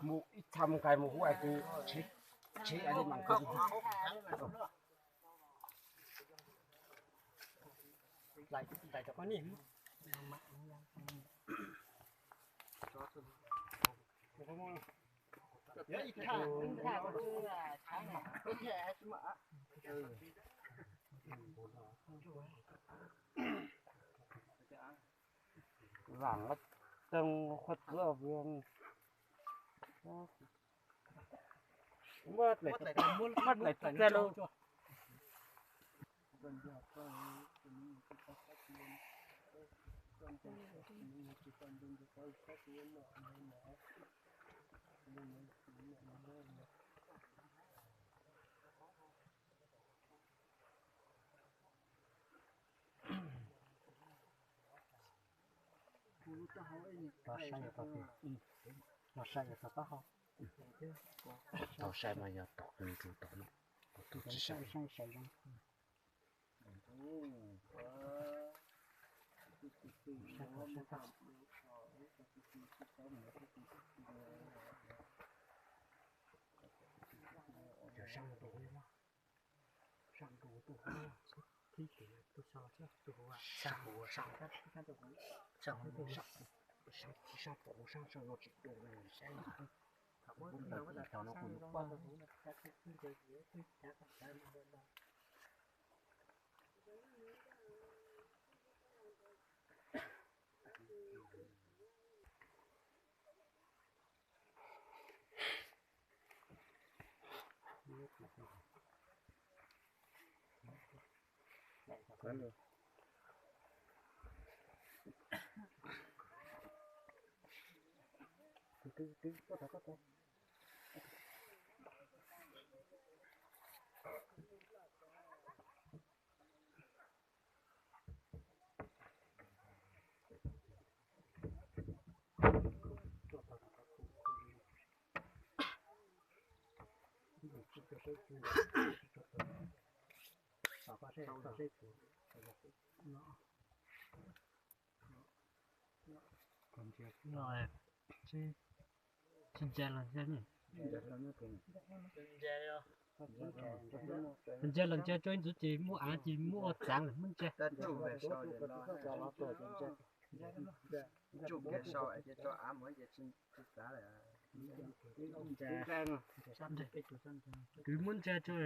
Mus ib txha mus nqaij mus huab es kuv tsheb, tsheb li mas kuv Vam lab teeg qhuab txwv muab dlaim txaij lug. Tau saib yog tau taub hau. Tau saib mas yog tau ntsuv tau no, tau tub tsis saib. Tsis ntsia los ntsia ne. Ntsia los ntsia rau ib ntxwv ces muaj av ces muaj ua txaav lawm muab ntsia. Kuv muab ntsia rau.